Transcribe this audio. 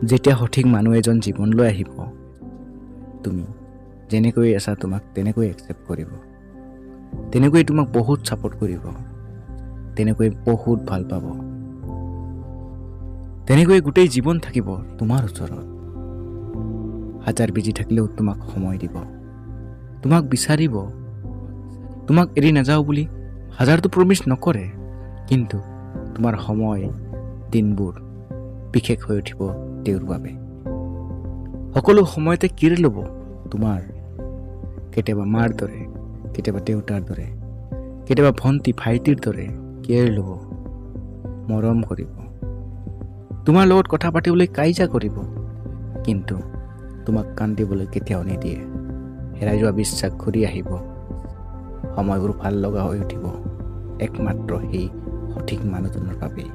যেতিয়া সঠিক মানুহ এজন জীৱনলৈ আহিব, তুমি যেনেকৈ আছা তোমাক তেনেকৈ একচেপ্ট কৰিব, তেনেকৈ তোমাক বহুত ছাপোৰ্ট কৰিব, তেনেকৈ বহুত ভাল পাব, তেনেকৈ গোটেই জীৱন থাকিব তোমাৰ ওচৰত। হাজাৰ বিজি থাকিলেও তোমাক সময় দিব, তোমাক বিচাৰিব, তোমাক এৰি নাযাওঁ বুলি হাজাৰটো প্ৰমিছ নকৰে, কিন্তু তোমাৰ সময় দিনবোৰ বিশেষ হৈ উঠিব তেওঁৰ বাবে। সকলো সময়তে কেয়াৰ ল'ব তোমাৰ, কেতিয়াবা মাৰ দৰে, কেতিয়াবা দেউতাৰ দৰে, কেতিয়াবা ভণ্টি ভাইটিৰ দৰে কেয়াৰ ল'ব, মৰম কৰিব, তোমাৰ লগত কথা পাতিবলৈ কাজিয়া কৰিব, কিন্তু তোমাক কান্দিবলৈ কেতিয়াও নিদিয়ে। হেৰাই যোৱা বিশ্বাস ঘূৰি আহিব, সময়বোৰ ভাল লগা হৈ উঠিব একমাত্ৰ সেই সঠিক মানুহজনৰ বাবেই।